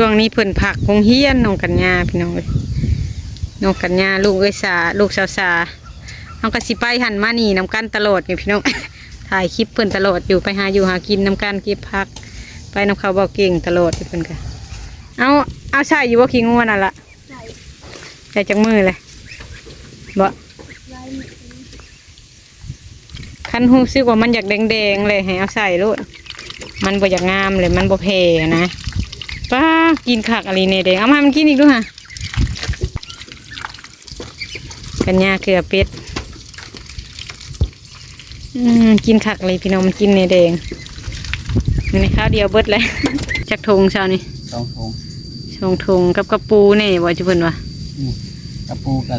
ຊ່ວງນີ້ເພິ່ນພັກໂຮງຮຽນ ນ້ອງກັນຍາ ພີ່ນ້ອງເອີຍ. ນ້ອງກັນຍາ ລູກເອື້ອຍສາ ລູກສາວສາ ເຮົາກໍຊິໄປຫັ້ນມານີ້ນຳກັນຕະຫຼອດນີ້ ພີ່ນ້ອງ. ຖ່າຍຄລິບເພິ່ນຕະຫຼອດຢູ່ ໄປຫາຢູ່ຫາກິນນຳກັນ ເກັບຜັກ ໄປນຳເຂົາເບົາເກັ່ງຕະຫຼອດຢູ່. ເພິ່ນກໍ ເອົາ ເອົາໃສ່ຢູ່ບໍ່ ຂີ້ງົວນັ້ນລະ? ໃສ່ ໃສ່ຈັກມື້ແຫຼະ? ບໍ່ ຫຼາຍມື້ ຄັນຮູ້ສຶກວ່າມັນຢາກແດງໆ ແຫຼະ ໃຫ້ເອົາໃສ່ໂລດ. ມັນບໍ່ຢາກງາມ ແລະ ມັນບໍ່ແຜ່ນະ. ປ້າ ກິນຄັກອີ່ຫຼີແໜແດງ. ເອົາມາໃຫ້ມັນກິນອີກດູຫາ. ກັນຍາເກືອເປັດ. ອືມ ກິນຄັກເລີຍພີ່ນ້ອງ ມັນກິນແໜແດງ. ມື້ນີ້ຄາວດຽວເບິດເລີຍ. ຈັກຖົງເຊົ້ານີ້? ສອງຖົງ ສອງຖົງ. ກັບກະປູແດ່ບໍ່ ຈຸເພິ່ນວ່າ? ອືມ ກະປູກໍ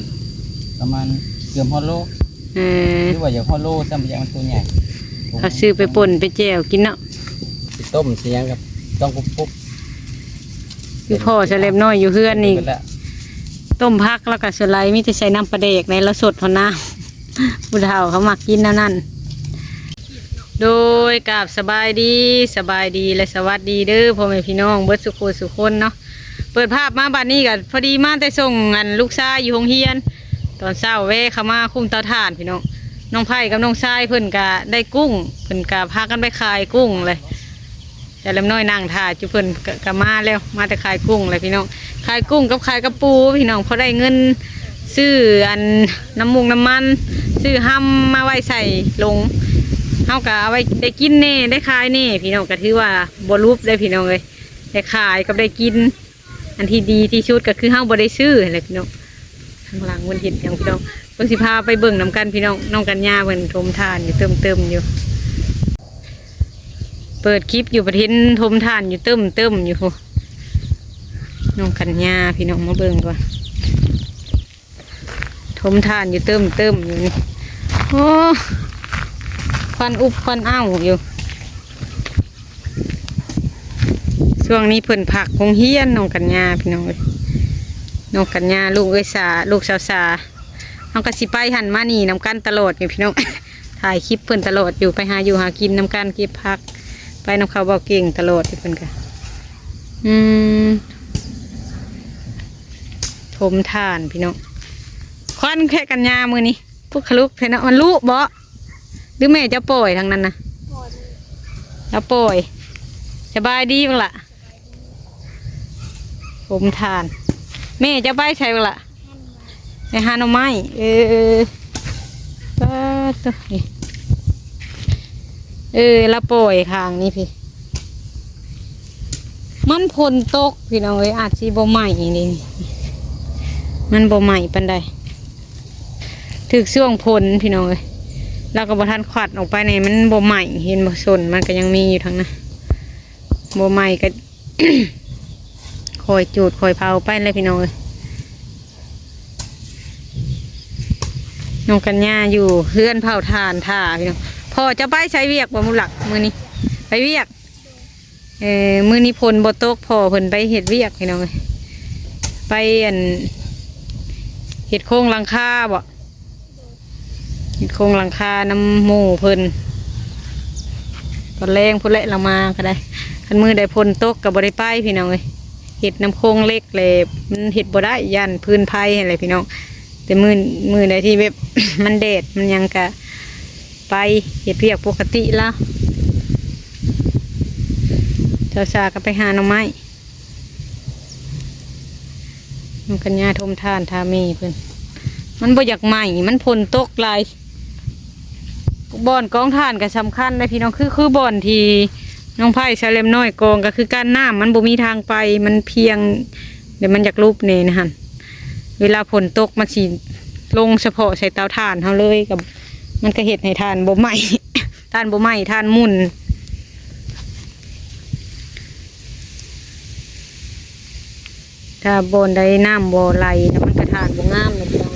ປະມານເກືອບຮອດໂລ. ເອີ ຫຼືວ່າຢາກຮອດໂລຊ້ຳ ຢາກມັນໂຕໃຫຍ່. ເຂົາຊື້ໄປປົ່ນໄປແຈ່ວກິນເນາະ ຊິຕົ້ມຊິຫຍັງກໍຕ້ອງປຸບໆ. ຄືພໍ່ສະເລັບນ້ອຍຢູ່ເຮືອນນີ້ ຕົ້ມຜັກແລ້ວກໍສ່ວນຫຼາຍມີແຕ່ໃສ່ນ້ຳປາແດກແດ່ ລາວສົດເທົ່ານັ້ນ. ຜູ້ເຖົ້າເຂົາມັກກິນແນວນັ້ນ. ໂດຍ ກາບສະບາຍດີ ສະບາຍດີ ແລະ ສະຫວັດດີເດີພໍ່ແມ່ພີ່ນ້ອງເບິດສູ່ຄູ່ສູ່ຄົນເນາະ. ເປີດພາບມາບັດນີ້ກໍພໍດີມາແຕ່ສົ່ງອັນລູກຊາຍຢູ່ໂຮງຮຽນ ຕອນເຊົ້າແວ່ເຂົ້າມາຄຸມເຕົາຖ່ານພີ່ນ້ອງ. ນ້ອງໄພກັບນ້ອງຊາຍເພິ່ນກໍໄດ້ກຸ້ງ ເພິ່ນກໍພາກັນໄປຂາຍກຸ້ງເລີຍ. ແຕ່ລຳນ້ອຍນັ່ງຖ້າຢູ່ ເພິ່ນກໍ ກໍມາແລ້ວ ມາແຕ່ຂາຍກຸ້ງແຫຼະພີ່ນ້ອງ. ຂາຍກຸ້ງກັບຂາຍກະປູພີ່ນ້ອງ ພໍໄດ້ເງິນຊື້ອັນນ້ຳມູກນ້ຳມັນ ຊື້ຮຳມາໄວ້ໃສ່ລົງ. ເຮົາກໍເອົາໄວ້ໄດ້ກິນແດ່ ໄດ້ຂາຍແດ່ພີ່ນ້ອງ ກໍຖືວ່າບໍ່ຫຼຸບໄດ໋ພີ່ນ້ອງເອີຍ ໄດ້ຂາຍກັບໄດ້ກິນ. ອັນທີ່ດີທີ່ສຸດກໍຄືເຮົາບໍ່ໄດ້ຊື້ຫັ້ນແຫຼະພີ່ນ້ອງ. ທາງຫຼັງເພິ່ນເຮັດຫຍັງພີ່ນ້ອງ ເບິ່ງ ຊິພາໄປເບິ່ງນຳກັນພີ່ນ້ອງ. ນ້ອງກັນຍາເພິ່ນຖົມຖ່ານຢູ່ເຕີມໆຢູ່. ເປີດຄລິບຢູ່ປະເທດຖົມຖ່ານຢູ່ເຕີມໆຢູ່ພຸ້ນ. ນ້ອງກັນຍາພີ່ນ້ອງ ມາເບິ່ງກ່ອນ. ຖົມຖ່ານຢູ່ເຕີມໆຢູ່ນີ້. ໂອ້ ຄວັນອຸບຄວັນເອົ້າຢູ່. ຊ່ວງນີ້ເພິ່ນພັກໂຮງຮຽນ ນ້ອງກັນຍາ ພີ່ນ້ອງເອີຍ. ນ້ອງກັນຍາ ລູກເອື້ອຍສາ ລູກສາວສາ ເຮົາກໍຊິໄປຫັ້ນມານີ້ນຳກັນຕະຫຼອດນີ້ ພີ່ນ້ອງ. ຖ່າຍຄລິບເພິ່ນຕະຫຼອດຢູ່ ໄປຫາຢູ່ຫາກິນນຳກັນ ເກັບຜັກ ໄປນຳເຂົາເບົາເກັ່ງຕະຫຼອດ. ເພິ່ນກໍ ອືມ ຖົມຖ່ານພີ່ນ້ອງ. ຄວັນແຄະກັນຍາມື້ນີ້ ປຸກຂະລຸກແທ້ເນາະ. ມັນລຸເບາະ ຫຼືແມ່ເຈົ້າປ່ອຍທາງນັ້ນນະ? ລາວປ່ອຍ. ສະບາຍດີບັກຫຼະ? ຖົມຖ່ານ. ແມ່ເຈົ້າໄປໃສບັກຫຼະ? ໄປຫາໜໍ່ໄມ້. ເອີ ປາດໂທ້ ເອີ ລາວປ່ອຍຂ້າງນີ້ພີ້. ມັນຝົນຕົກພີ່ນ້ອງເອີຍ ອາດຊິບໍ່ໄໝ້ນີ້ ມັນບໍ່ໄໝ້ປານໃດ. ຖືກຊ່ວງຝົນພີ່ນ້ອງເອີຍ ລາວກໍບໍ່ທັນຂວັດອອກໄປນີ້ ມັນບໍ່ໄໝ້. ເຫັນບໍ່ ສົ້ນມັນກໍຍັງມີຢູ່ທາງນັ້ນ ບໍ່ໄໝ້ກໍ ຄ່ອຍຈູດຄ່ອຍເຜົາໄປແຫຼະພີ່ນ້ອງເອີຍ. ນ້ອງກັນຍາຢູ່ເຮືອນເຜົາຖ່ານຖ້າພີ່ນ້ອງ. ພໍ່ເຈົ້າໄປໃສວຽກບໍ່ ບຸນຫຼັກ ມື້ນີ້? ໄປວຽກ. ເອີ ມື້ນີ້ຝົນບໍ່ຕົກ ພໍ່ເພິ່ນໄປເຮັດວຽກພີ່ນ້ອງເອີຍ. ໄປອັນ ເຮັດໂຄງຫຼັງຄາບໍ? ເຮັດໂຄງຫຼັງຄານຳໝູ່ເພິ່ນ ຕອນແລງພຸ້ນແຫຼະລາວມາກໍໄດ້. ຄັນມື້ໃດຝົນຕົກກໍບໍ່ໄດ້ໄປພີ່ນ້ອງເອີຍ ເຮັດນຳໂຄງເຫຼັກແຫຼະ ມັນເຮັດບໍ່ໄດ້ ຢ້ານຟືນໄຟຫັ້ນແຫຼະພີ່ນ້ອງ. ແຕ່ມື້ ມື້ໃດທີ່ແບບ ມັນແດດມັນຫຍັງກະໄປເຮັດວຽກປົກກະຕິລາວ. ສາວສາກໍໄປຫາໜໍ່ໄມ້ ນ້ອງກັນຍາຖົມຖ່ານຖ້າແມ່ເພິ່ນ. ມັນບໍ່ຢາກໄໝ້ ມັນຝົນຕົກຫຼາຍ. ບ່ອນກອງຖ່ານກໍສຳຄັນເດ້ພີ່ນ້ອງ ຄື ຄືບ່ອນທີ່ນ້ອງໄພສາວແຫຼມນ້ອຍກອງ ກໍຄືກັນນ້ຳມັນບໍ່ມີທາງໄປ ມັນພຽງ ແລ້ວມັນຢາກຫຼຸບແດ່ນະຫັ້ນ. ເວລາຝົນຕົກມັນຊິລົງສະເພາະໃສ່ເຕົາຖ່ານເຮົາເລີຍ ກໍ ມັນກໍເຮັດໃຫ້ຖ່ານບໍ່ໄໝ້ ຖ່ານບໍ່ໄໝ້ ຖ່ານໝຸ່ນ. ຖ້າບ່ອນໃດນ້ຳບໍ່ໄຫຼນະ ມັນກະຖ່ານບໍ່ງາມເດ້ພີ່ນ້ອງ.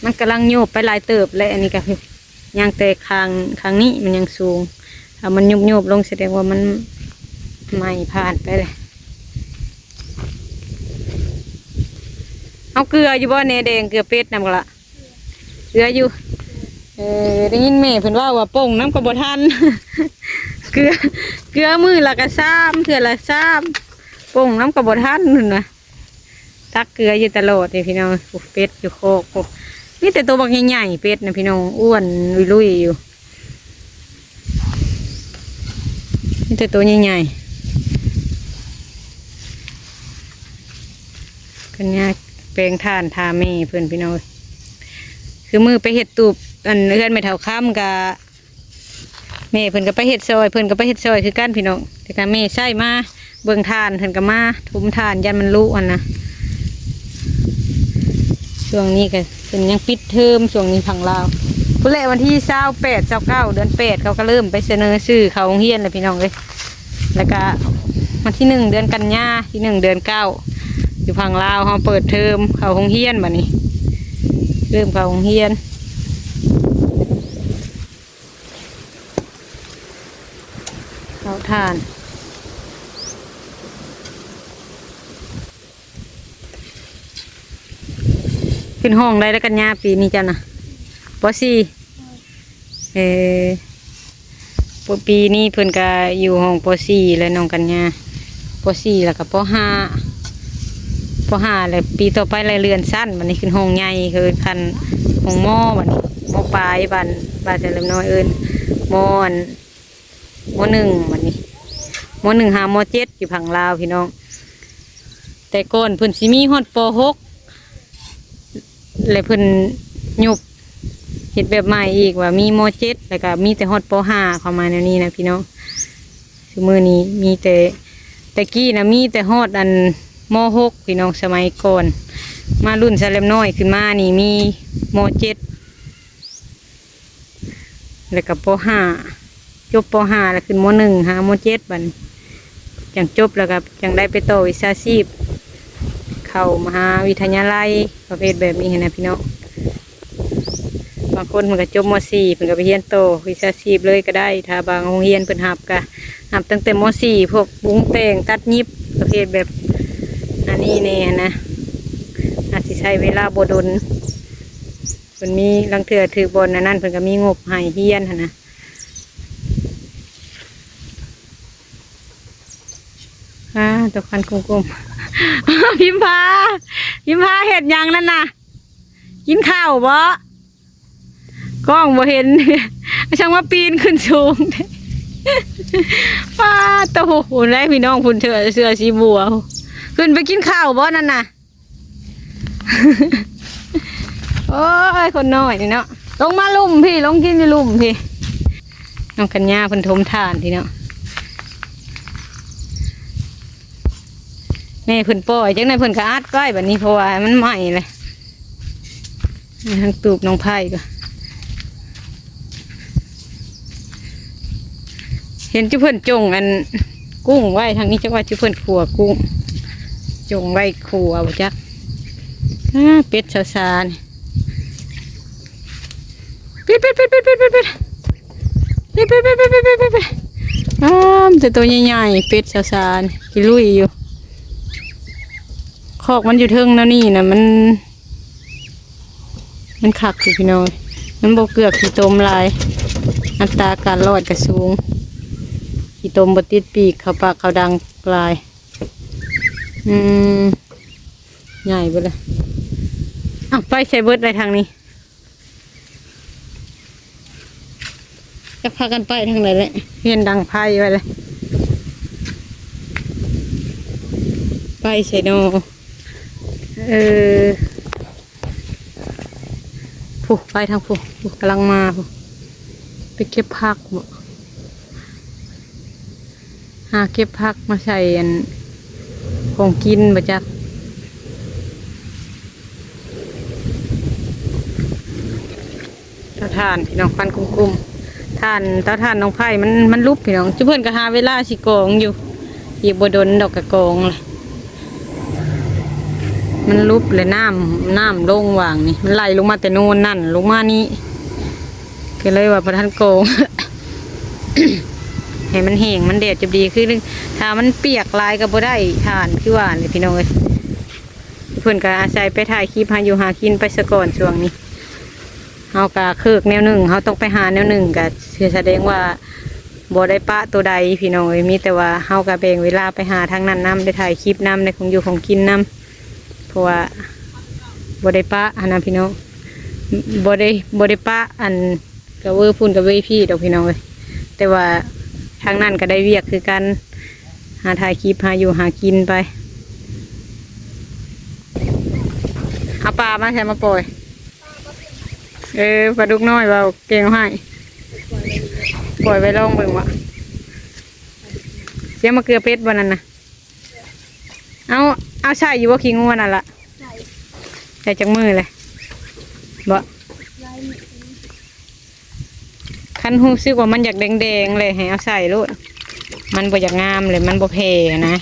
ມັນກຳລັງໂຍບໄປຫຼາຍເຕີບແລ້ວ ອັນນີ້ກະຍັງແຕ່ຂ້າງ ຂ້າງນີ້ມັນຍັງສູງ. ຖ້າມັນໂຍບໆລົງສະແດງວ່າມັນໄໝ້ຜ່ານໄປແລ້ວ. ເອົາເກືອຢູ່ບໍ່ ແໜແດງ ເກືອເປັດນຳກະລະ? ເກືອຢູ່. ເອີ ໄດ້ຍິນແມ່ເພິ່ນເວົ້າວ່າ ປົ່ງນຳກໍບໍ່ທັນ ເກືອ ເກືອມື້ລະກະຊາມ ເທື່ອລະຊາມ ປົ່ງນຳກໍບໍ່ທັນພຸ້ນນະ. ຕັກເກືອຢູ່ຕະຫຼອດເດ້ພີ່ນ້ອງ. ໂອ້ ເປັດຢູ່ຄອກ ໂອ້ ມີແຕ່ໂຕບັກໃຫຍ່ໆ ເປັດນະພີ່ນ້ອງ ອ້ວນລຸຍໆຢູ່ ມີແຕ່ໂຕໃຫຍ່ໆ. ກັນຍາແປງຖ່ານຖ້າແມ່ເພິ່ນພີ່ນ້ອງເອີຍ ຄືມື້ໄປເຮັດຕູບ ອັນເຮືອນແມ່ເຖົ້າຄຳກະ ແມ່ເພິ່ນກໍໄປເຮັດຊ່ອຍ ເພິ່ນກໍໄປເຮັດຊ່ອຍຄືກັນພີ່ນ້ອງ ແຕ່ກໍແມ່ໃຊ້ມາເບິ່ງຖ່ານ ເພິ່ນກໍມາຖົມຖ່ານ ຢ້ານມັນລຸຫັ້ນນະ. ຊ່ວງນີ້ກໍເພິ່ນຍັງປິດເທີມ ຊ່ວງນີ້ທາງລາວ ພຸ້ນແຫຼະ ວັນທີຊາວແປດ ຊາວເກົ້າ ເດືອນແປດ ເຂົາກໍເລີ່ມໄປສະເໜີຊື່ເຂົ້າໂຮງຮຽນແລ້ວພີ່ນ້ອງເອີຍ. ແລ້ວກະວັນທີໜຶ່ງ ເດືອນກັນຍາ ທີໜຶ່ງ ເດືອນເກົ້າ ຢູ່ຝັ່ງລາວເຮົາເປີດເທີມເຂົ້າໂຮງຮຽນ ບັດນີ້ເລີ່ມເຂົ້າໂຮງຮຽນ ເຜົາຖ່ານ. ຂຶ້ນຫ້ອງໃດແລ້ວກັນຍາປີນີ້ເຈົ້ານະ? ປໍສີ່. ເອີ ປີນີ້ເພິ່ນກະຢູ່ຫ້ອງ ປໍສີ່ ແລ້ວ ນ້ອງກັນຍາ ປໍສີ່ ແລ້ວກະ ປໍຫ້າ ປໍຫ້າ ແລ້ວປີຕໍ່ໄປລະເລື່ອນຊັ້ນ ບັດນີ້ຂຶ້ນຫ້ອງໃຫຍ່ ຄືຂັ້ນຫ້ອງ ມ. ບັດນີ້ ມ.ປາຍ ບ້ານ ບ້ານສະເຫຼີມນ້ອຍເອີ້ນ ມ. ອັນ ມ. ໜຶ່ງ ບັດນີ້ ມ. ໜຶ່ງ ຫາ ມ. ເຈັດ ຢູ່ຝັ່ງລາວພີ່ນ້ອງ. ແຕ່ກ່ອນເພິ່ນຊິມີຮອດ ປໍຫົກ ແລະ ເພິ່ນຍຸບເຮັດແບບໃໝ່ອີກ ວ່າມີ ມ. ເຈັດ ແລ້ວກະມີແຕ່ຮອດ ປໍຫ້າ ເຂົ້າມາແນວນີ້ນະພີ່ນ້ອງ. ຊຸມື້ນີ້ມີແຕ່ ແຕ່ກີ້ນະມີແຕ່ຮອດອັນ ມ. ຫົກ ພີ່ນ້ອງ ສະໄໝກ່ອນ. ມາລຸ້ນສະເຫຼີມນ້ອຍຂຶ້ນມານີ້ມີ ມ. ເຈັດ ແລ້ວກໍ ປໍຫ້າ ຈົບ ປໍຫ້າ ແລ້ວຂຶ້ນ ມໍໜຶ່ງ ຫາ ມໍເຈັດ ບັດນີ້ ຈັ່ງຈົບ ແລ້ວກໍຈັ່ງໄດ້ໄປຕໍ່ວິຊາຊີບ ເຂົ້າມະຫາວິທະຍາໄລ ປະເພດແບບນີ້ຫັ້ນນະພີ່ນ້ອງ. ບາງຄົນເພິ່ນກໍຈົບ ມໍສີ່ ເພິ່ນກໍໄປຮຽນຕໍ່ວິຊາຊີບເລີຍກໍໄດ້ ຖ້າບາງໂຮງຮຽນເພິ່ນຮັບກໍຮັບຕັ້ງແຕ່ ມໍສີ່ ພວກປຸງແຕ່ງ ຕັດຫຍິບ ປະເພດແບບອັນນີ້ແດ່ຫັ້ນນະ ອາດຊິໃຊ້ເວລາບໍ່ດົນ. ເພິ່ນມີ ລາງເທື່ອຖືກບ່ອນອັນນັ້ນ ເພິ່ນກໍມີງົບໃຫ້ຮຽນຫັ້ນນະ. ອາ ຕົກຄັນກຸ້ມໆ ພິມພາ ພິມພາເຮັດຫຍັງນັ້ນນະ? ກິນເຂົ້າບໍ? ກ້ອງບໍ່ເຫັນ ຊ່າງວ່າປີນຂຶ້ນສູງ ປາດໂທ້ ພຸ້ນແຫຼະພີ່ນ້ອງ ພຸ້ນເສື້ອ ເສື້ອສີບົວ ຂຶ້ນໄປກິນເຂົ້າບໍນັ້ນນະ? ໂອ້ຍ ຄົນນ້ອຍນີ້ເນາະ ລົງມາລຸ່ມພີ້ ລົງກິນຢູ່ລຸ່ມພີ້. ນ້ອງກັນຍາເພິ່ນຖົມຖ່ານພີ້ເນາະ ແມ່ເພິ່ນປ່ອຍ ຈັ່ງໃດເພິ່ນກໍອັດໄວ້ບັດນີ້ ເພາະວ່າມັນໄໝ້ແຫຼະ. ທາງຕູບນ້ອງໄຜ່ກໍ ເຫັນຈຸເພິ່ນຈົ່ງອັນກຸ້ງໄວ້ທາງນີ້ ຈັກວ່າຈຸເພິ່ນຂົ້ວກຸ້ງ ຈົ່ງໄວ້ຂົ້ວບໍ່ຈັກ. ອາ ເປັດຊາວຊານີ້ ປິດໆໆໆໆ ປິດໆໆໆໆ ປິດໆໆໆ ອ້າມ ແຕ່ໂຕໃຫຍ່ໆ ເປັດຊາວຊານີ້ ກິລຸຍຢູ່ ຄອກມັນຢູ່ເທິງແນວນີ້ນະ ມັນ ມັນຄັກຢູ່ພີ່ນ້ອງ ມັນບໍ່ເກືອກຂີ້ຕົມຫຼາຍ ອັດຕາການລອດກໍສູງ ຂີ້ຕົມບໍ່ຕິດປີກ ເຂົ້າປາກເຂົ້າດັງຫຼາຍ. ອືມ ໃຫຍ່ເບິດລະ ເອົ້າ ໄປໃສເບິດລະທາງນີ້? ຈັກພາກັນໄປທາງໃດແຫຼະ ເຫັນດັງໄຟໄວ້ແຫຼະ ໄປໃສນໍ? ເອີ ພຸ້ນ ໄປທາງພຸ້ນ ພຸ້ນ ກຳລັງມາພຸ້ນ ໄປເກັບຜັກບໍ? ຫາເກັບຜັກມາໃສ່ອັນ ຂອງກິນບໍ່ຈັກ. ເຕົາຖ່ານພີ່ນ້ອງ ຄວັນກຸ້ມໆ ຖ່ານ ເຕົາຖ່ານນ້ອງໄຜ່ມັນ ມັນຫຼຸບພີ່ນ້ອງ ຈຸເພິ່ນກໍຫາເວລາຊິກອງຢູ່ ອີກບໍ່ດົນດອກກະກອງລະ ມັນຫຼຸບແລ້ວ ນ້ຳ ນ້ຳລົງຫວ່າງນີ້ ມັນໄຫຼລົງມາແຕ່ໂນນນັ້ນ ລົງມານີ້ ກໍເລີຍວ່າບໍ່ທັນກອງ ໃຫ້ມັນແຫ້ງ ມັນແດດຈະດີ ຄືຖ້າມັນປຽກຫຼາຍກໍບໍ່ໄດ້ຖ່ານ ຄືວ່າແຫຼະພີ່ນ້ອງເອີຍ. ເພິ່ນກໍອາໄສໄປຖ່າຍຄລິບຫາຢູ່ຫາກິນໄປສາກ່ອນຊ່ວງນີ້ ເຮົາກະເຄີກແນວໜຶ່ງ ເຮົາຕ້ອງໄປຫາແນວໜຶ່ງ ກະສະແດງວ່າບໍ່ໄດ້ປະໂຕໃດພີ່ນ້ອງເອີຍ. ມີແຕ່ວ່າເຮົາກະແບ່ງເວລາໄປຫາທາງນັ້ນນຳ ໄດ້ຖ່າຍຄລິບນຳ ໄດ້ຂອງຢູ່ຂອງກິນນຳ ເພາະວ່າບໍ່ໄດ້ປະຫັ້ນນະພີ່ນ້ອງ ບໍ່ໄດ້ ບໍ່ໄດ້ປະ ອັນ ກະເວີພຸ້ນກະເວີພີ້ດອກພີ່ນ້ອງເອີຍ ແຕ່ວ່າທາງນັ້ນກະໄດ້ວຽກຄືກັນ ຫາຖ່າຍຄລິບ ຫາຢູ່ຫາກິນໄປ. ເອົາປາມາໃສມາປ່ອຍ? ເອີ ປາດຸກນ້ອຍ ເວົ້າເກັ່ງເອົາໃຫ້ ປ່ອຍໄວ້ລອງເບິ່ງວ່າ ສຽງມະເກືອເປັດບໍ່ນັ້ນນະ? ເອົາ ເອົາໃສ່ຢູ່ບໍ່ຂີ້ງົວນັ້ນລະ? ໃສ່ ໃສ່ຈັກມື້ແຫຼະ? ບໍ່ ຫຼາຍມື້ ຄັນຮູ້ສຶກວ່າມັນຢາກແດງໆ ແຫຼະ ໃຫ້ເອົາໃສ່ໂລດ ມັນບໍ່ຢາກງາມ ແລະ ມັນບໍ່ແຜ່ນະ.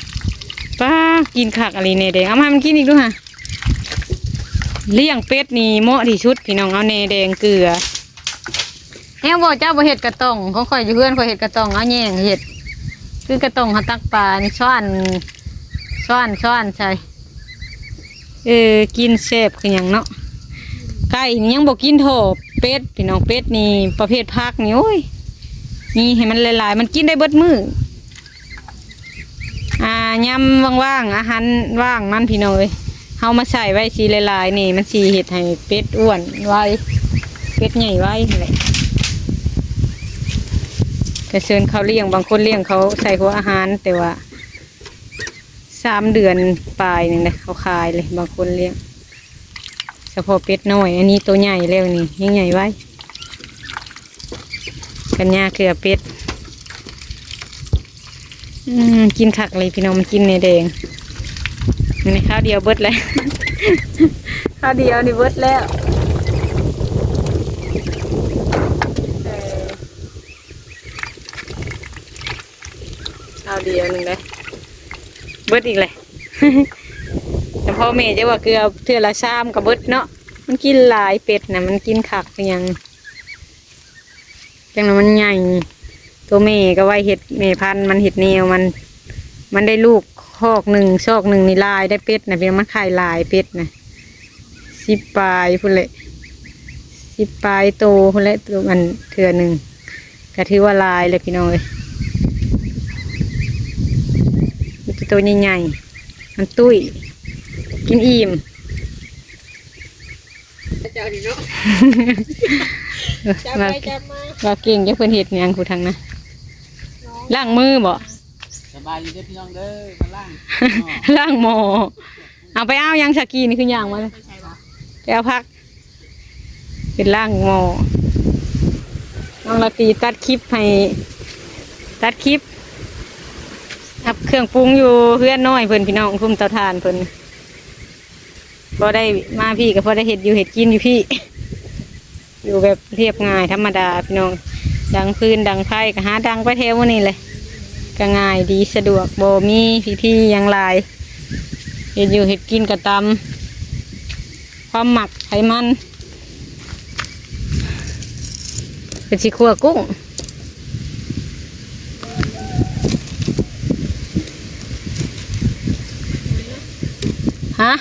ປ້າ ກິນຄັກອີ່ຫຼີແໜແດງ ເອົາມາໃຫ້ມັນກິນອີກດູຫາ. ລ້ຽງເປັດນີ້ເໝາະທີ່ສຸດພີ່ນ້ອງ ເອົາແໜແດງເກືອ. ແຮງບໍ່ ເຈົ້າບໍ່ເຮັດກະຕ່ອງ? ຂອງຂ້ອຍຢູ່ເຮືອນ ຂ້ອຍເຮັດກະຕ່ອງ ເອົາແຍງເຮັດ ຄືກະຕ່ອງເຮົາຕັກປານີ້ ຊ້ອນ ຊ້ອນ ຊ້ອນໃສ່. ເອີ ກິນແຊບຄືຫຍັງເນາະ. ໄກ່ນີ້ຍັງບໍ່ກິນທໍ່ເປັດພີ່ນ້ອງ ເປັດນີ້ປະເພດຜັກນີ້ ໂອ້ຍ ມີໃຫ້ມັນຫຼາຍໆ ມັນກິນໄດ້ເບິດມື້. ອ່າ ຍາມວ່າງໆ ອາຫານວ່າງມັນພີ່ນ້ອງເອີຍ ເຮົາມາໃສ່ໄວ້ຊິຫຼາຍໆ ນີ້ ມັນຊິເຮັດໃຫ້ເປັດອ້ວນໄວ ເປັດໃຫຍ່ໄວຫັ້ນແຫຼະ. ກະເຊີນເຂົາລ້ຽງ ບາງຄົນລ້ຽງເຂົາໃສ່ຫົວອາຫານ ແຕ່ວ່າສາມເດືອນປາຍໜຶ່ງເດ້ ເຂົາຂາຍເລີຍ ບາງຄົນລ້ຽງ. ສະເພາະເປັດນ້ອຍ ອັນນີ້ໂຕໃຫຍ່ແລ້ວນີ້ ແຮງໃຫຍ່ໄວ. ກັນຍາເກືອເປັດ ອືມ ກິນຄັກເລີຍພີ່ນ້ອງ ມັນກິນແໜແດງ. ມື້ນີ້ຄາວດຽວເບິດແລ້ວ ຄາວດຽວນີ້ເບິດແລ້ວ. ເອີ ຄາວດຽວໜຶ່ງເດ້ ເບິດອີກແຫຼະ. ແຕ່ພໍ່ແມ່ຈະວ່າເກືອເທື່ອລະຊາມກະເບິດເນາະ ມັນກິນຫຼາຍ ເປັດນະ ມັນກິນຄັກຄືຫຍັງ. ຈັ່ງນັ້ນມັນໃຫຍ່ ໂຕແມ່ກະໄວ້ເຮັດແມ່ພັນ ມັນເຮັດແນວມັນ ມັນໄດ້ລູກຄອກໜຶ່ງ ຊອກໜຶ່ງນີ້ຫຼາຍໄດ໋ ເປັດນະ ເປັດ ມັນໄຂ່ຫຼາຍ ເປັດນະ ສິບປາຍພຸ້ນແຫຼະ ສິບປາຍໂຕພຸ້ນແຫຼະ ອັນ ເທື່ອໜຶ່ງ ກະຖືວ່າຫຼາຍແຫຼະພີ່ນ້ອງເອີຍ. ມີແຕ່ໂຕໃຫຍ່ໆ ມັນຕຸ້ຍ ກິນອີ່ມ. ເຈົ້ານີ້ເນາະ ຈັບໄປຈັບມາ ວ່າເກັ່ງ ຈັກເພິ່ນເຮັດຫຍັງຜູ້ທາງນັ້ນ. ລ້າງມືບໍ? ສະບາຍດີເດີພີ່ນ້ອງເດີ ມາລ້າງ ລ້າງໝໍ້. ເອົາໄປເອົາຫຍັງສາກີນີ້ຄືຍ່າງມາ ໄປເອົາຜັກ ເປັນລ້າງໝໍ້. ນ້ອງລາຕີຕັດຄລິບໃຫ້ ຕັດຄລິບ ຮັບເຄື່ອງປຸງຢູ່ເຮືອນນ້ອຍເພິ່ນພີ່ນ້ອງ ຄຸມເຕົາຖ່ານເພິ່ນ. ພໍໄດ້ມາພີ້ກະພໍໄດ້ເຮັດຢູ່ເຮັດກິນຢູ່ພີ້ ຢູ່ແບບລຽບງ່າຍທຳມະດາພີ່ນ້ອງ. ດັງຟືນດັງໄຟກະຫາດັງໄປແຖວນີ້ແຫຼະ ກະງ່າຍດີສະດວກ ບໍ່ມີພິທີຫຍັງຫຼາຍ ເຮັດຢູ່ເຮັດກິນກະຕຳ ຄວາມໝັກໄຂມັນ. ເພິ່ນຊິຂົ້ວກຸ້ງ ຮະ?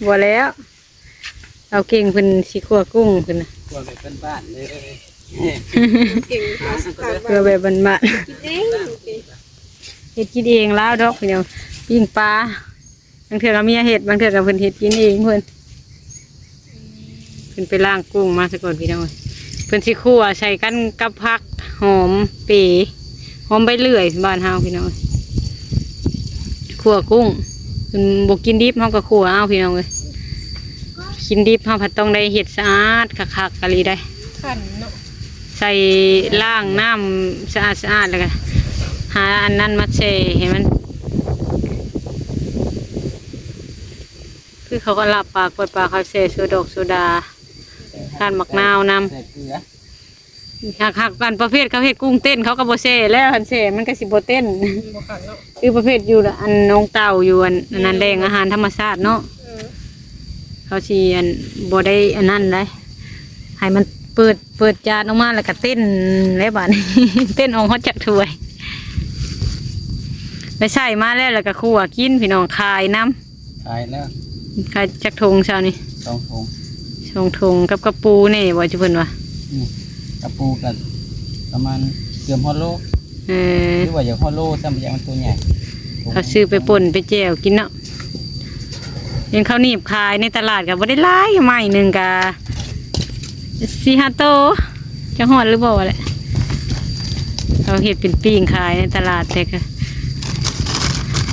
ບໍ່ແລ້ວ ເອົາເກັ່ງເພິ່ນຊິຂົ້ວກຸ້ງເພິ່ນນະ ຂົ້ວແບບບ້ານໆເລີຍ ເກັ່ງ ເຂົ້າສະຕາດ ຂົ້ວແບບບ້ານໆ ກິນເອງ ເຮັດກິນເອງລາວດອກພີ່ນ້ອງ ປີ້ງປາ. ບາງເທື່ອກະເມຍເຮັດ ບາງເທື່ອກະເພິ່ນເຮັດກິນເອງເພິ່ນ. ເພິ່ນໄປລ້າງກຸ້ງມາສາກ່ອນພີ່ນ້ອງ ເພິ່ນຊິຂົ້ວໃສ່ກັນກັບຜັກຫອມເປ ຫອມໃບເລື່ອຍບ້ານເຮົາພີ່ນ້ອງ. ຂົ້ວກຸ້ງ ເພິ່ນບໍ່ກິນດິບ ເຮົາກະຂົ້ວເອົາພີ່ນ້ອງເອີຍ. ກິນດິບເຮົາພັດຕ້ອງໄດ້ເຮັດສະອາດຄັກໆ ອີ່ຫຼີໄດ໋ ຄັນເນາະ ໃສ່ລ້າງນ້ຳສະອາດໆ ແລ້ວກະຫາອັນນັ້ນມາແຊ່ໃຫ້ມັນ ຄືເຂົາກະລາບປາ ກ້ອຍປາ ເຂົາແຊ່ໂຊດອກໂຊດາ ທານໝາກນາວນຳ. ຫາກ ຫາກອັນປະເພດເຂົາເຮັດກຸ້ງເຕັ້ນ ເຂົາກະບໍ່ແຊ່ແລ້ວ ຄັນແຊ່ມັນກະຊິບໍ່ເຕັ້ນ ບໍ່ຄັກເນາະ. ຄືປະເພດຢູ່ອັນໜອງເຕົ່າ ຢູ່ອັນ ອັນນັ້ນ ແຫຼ່ງອາຫານທຳມະຊາດເນາະ ເຂົາຊິອັນບໍ່ໄດ້ອັນນັ້ນໃດ໋ ໃຫ້ມັນເປີດ ເປີດຈານອອກມາແລ້ວກະເຕັ້ນແລ້ວບາດນີ້ ເຕັ້ນອອກຮອດຈາກຖ້ວຍ. ດ້ໃຊ້ມາແລ້ວ ແລ້ວກໍຂົ້ວກິນ ພີ່ນ້ອງ ຂາຍນຳ. ຂາຍແລ້ວ. ຂາຍຈັກຖົງເຊົ້ານີ້? ສອງຖົງ. ສອງຖົງ ກັບກະປູແດ່ບໍ່ ຈຸເພິ່ນວ່າ? ນີ້ ກະປູກໍປະມານເກືອບຮອດໂລ. ເອີ ຫຼືວ່າຢາກຮອດໂລຊ້ຳ ຢາກມັນໂຕໃຫຍ່. ເຂົາຊື້ໄປປົ່ນໄປແຈ່ວກິນເນາະ. ເຫັນເຂົາໜີບຂາຍໃນຕະຫຼາດກໍບໍ່ໄດ້ຫຼາຍ ໄມ້ໜຶ່ງກໍສີ່ຫ້າໂຕ ຈະຮອດຫຼືບໍ່ແຫຼະ. ເຂົາເຮັດເປັນປີ້ງຂາຍໃນຕະຫຼາດ ແຕ່ກໍ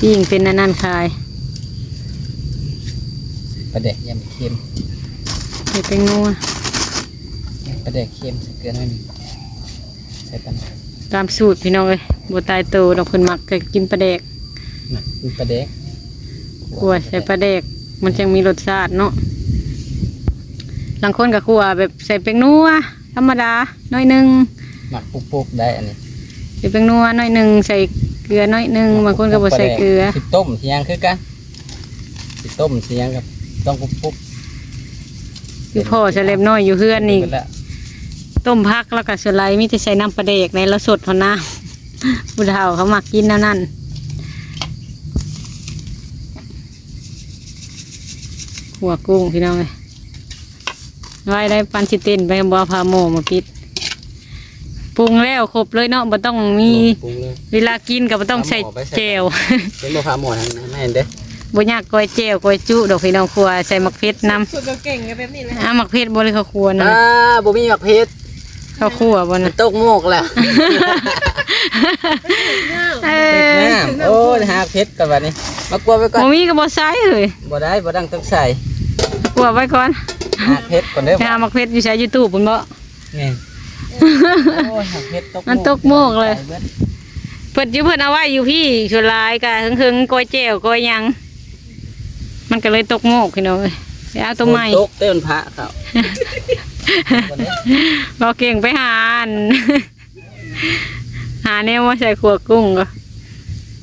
ປີ້ງເປັນອັນນັ້ນຂາຍ. ປາແດກຍຳເຄັມ ໃສ່ແປ້ງນົວ ປາແດກເຄັມ ໃສ່ເກືອໜ້ອຍໜຶ່ງ. ໃສ່ປານນັ້ນ ຕາມສູດພີ່ນ້ອງເອີຍ ບໍ່ຕາຍໂຕດອກ ເພິ່ນມັກກໍກິນປາແດກ. ມັກກິນປາແດກ ຂົ້ວໃສ່ປາແດກ ມັນຈັ່ງມີລົດຊາດເນາະ. ລາງຄົນກໍຂົ້ວແບບໃສ່ແປ້ງນົວທຳມະດາໜ້ອຍໜຶ່ງ. ມັກປຸກໆໄດ້ອັນນີ້ ໃສ່ແປ້ງນົວໜ້ອຍໜຶ່ງ ໃສ່ເກືອໜ້ອຍໜຶ່ງ ບາງຄົນກໍບໍ່ໃສ່ເກືອ. ຊິຕົ້ມຊິຫຍັງຄືກັນ ຊິຕົ້ມຊິຫຍັງກໍຕ້ອງປຸກໆ. ຄືພໍ່ສະແລັບນ້ອຍຢູ່ເຮືອນນີ້ ຕົ້ມຜັກ ແລ້ວກໍສ່ວນຫຼາຍມີແຕ່ໃສ່ນ້ຳປາແດກໃນ ລາວສົດເທົ່ານັ້ນ. ຜູ້ເຖົ້າເຂົາມັກກິນແນວນັ້ນ. ຂົ້ວກຸ້ງພີ່ນ້ອງເອີຍ ໄວ້ໄດ້ ປານຊິເຕັ້ນໄປ ບໍ່ເອົາຝາໝໍ້ມາປິດ. ປຸງແລ້ວຄົບເລີຍເນາະ ບໍ່ຕ້ອງມີ ປຸງເລີຍ. ເວລາກິນກໍບໍ່ຕ້ອງໃສ່ແຈ່ວ. ເຫັນບໍ່ຝາໝໍ້ຫັ້ນ ແມ່ນເດ້. ບໍ່ຍາກ ກ້ອຍແຈ່ວ ກ້ອຍຈຸດອກພີ່ນ້ອງ ຂົ້ວໃສ່ໝາກເຜັດນຳ. ສູດເຂົາເກັ່ງກໍແບບນີ້ແຫຼະ. ອ່າ ໝາກເຜັດບໍ່ ຫຼືເຂົາຂົ້ວນຳ? ອ່າ ບໍ່ມີໝາກເຜັດ. ເຂົາຂົ້ວບໍ່ນະ? ມັນຕົກໝົກແລ້ວ. ເອີ ໂອ້ຍ ຫາເຜັດກ່ອນບັດນີ້ ມາກົວໄວ້ກ່ອນ. ບໍ່ມີກໍບໍ່ໃສ່ເອີຍ. ບໍ່ໄດ້ ບໍ່ດັງຕ້ອງໃສ່ ກົວໄວ້ກ່ອນ. ຫາເຜັດກ່ອນເດີ ໄປຫາໝາກເຜັດຢູ່ໃສ ຢູ່ຕູ້ພຸ້ນບໍ່? ນີ້ ໂອ້ຍ ຫາເຜັດຕົກ ມັນຕົກໝົກເລີຍ. ເພິ່ນຢູ່ ເພິ່ນເອົາໄວ້ຢູ່ພີ້ ສ່ວນຫຼາຍກໍເຫິງໆ ກ້ອຍແຈ່ວ ກ້ອຍຫຍັງ ມັນກໍເລີຍຕົກໝົກພີ່ນ້ອງເອີຍ. ໄປເອົາໂຕໃໝ່ ຕົກເຕັ້ນພະເຂົາ. ບໍ່ເກັ່ງໄປຫາອັນ ຫາແນວມາໃສ່ຂົ້ວກຸ້ງກໍ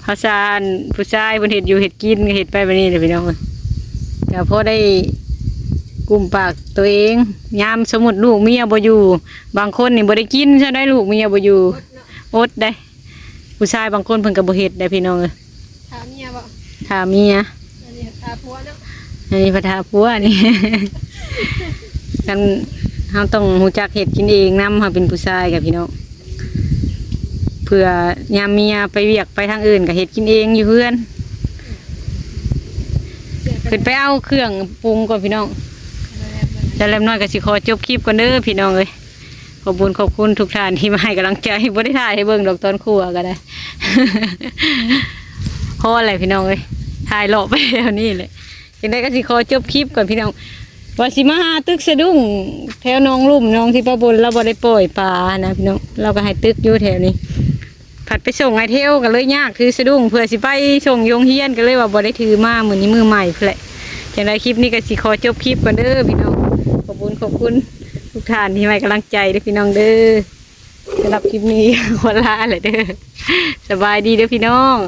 ພາສາອັນຜູ້ຊາຍເພິ່ນເຮັດຢູ່ເຮັດກິນ ກໍເຮັດໄປແບບນີ້ແຫຼະພີ່ນ້ອງເອີຍ. ກໍພໍໄດ້ກຸ້ມປາກໂຕເອງ ຍາມສົມມຸດລູກເມຍບໍ່ຢູ່ ບາງຄົນນີ້ບໍ່ໄດ້ກິນຊະໄດ໋ ລູກເມຍບໍ່ຢູ່ ອົດເນາະ ອົດໄດ໋. ຜູ້ຊາຍບາງຄົນເພິ່ນກໍບໍ່ເຮັດໄດ໋ພີ່ນ້ອງເອີຍ. ຖ້າເມຍບໍ່? ຖ້າເມຍ. ອັນນີ້ຖ້າຜົວເນາະ. ອັນນີ້ພັດຖ້າຜົວນີ້. ຄັນເຮົາຕ້ອງຮູ້ຈັກເຮັດກິນເອງນຳ ເຮົາເປັນຜູ້ຊາຍກະພີ່ນ້ອງ ເພື່ອຍາມເມຍໄປວຽກໄປທາງອື່ນກະເຮັດກິນເອງຢູ່ເຮືອນ. ຂຶ້ນໄປເອົາເຄື່ອງປຸງກ່ອນພີ່ນ້ອງ. ສາວແລັບນ້ອຍກະຊິຂໍຈົບຄລິບກ່ອນເດີພີ່ນ້ອງເອີຍ. ຂອບຄຸນ ຂອບຄຸນທຸກທ່ານທີ່ມາໃຫ້ກຳລັງໃຈ. ບໍ່ໄດ້ຖ່າຍໃຫ້ເບິ່ງດອກຕອນຄົວກໍໄດ້ ພໍແຫຼະພີ່ນ້ອງເອີຍ ຖ່າຍເລາະໄປແຖວນີ້ແຫຼະ. ຈັ່ງໃດກໍຊິຂໍຈົບຄລິບກ່ອນພີ່ນ້ອງ ວ່າຊິມາຫາຕຶກສະດຸ້ງແຖວໜອງລຸ່ມ ໜອງທີ່ປ້າບົນລາວບໍ່ໄດ້ປ່ອຍປານະພີ່ນ້ອງ ລາວກໍໃຫ້ຕຶກຢູ່ແຖວນີ້. ພັດໄປສົ່ງອ້າຍເທວກໍເລີຍຍາກ ຖືສະດຸ້ງເພື່ອຊິໄປສົ່ງຢູ່ໂຮງຮຽນ ກໍເລີຍວ່າບໍ່ໄດ້ຖືມາ. ມື້ນີ້ມື້ໃໝ່ພຸ້ນແຫຼະ. ຈັ່ງໃດຄລິບນີ້ກໍຊິຂໍຈົບຄລິບກ່ອນເດີພີ່ນ້ອງ. ຂອບຄຸນ ຂອບຄຸນທຸກທ່ານທີ່ໃຫ້ກຳລັງໃຈເດີພີ່ນ້ອງເດີ. ສຳລັບຄລິບນີ້ຂໍລາແຫຼະເດີ. ສະບາຍດີເດີພີ່ນ້ອງ.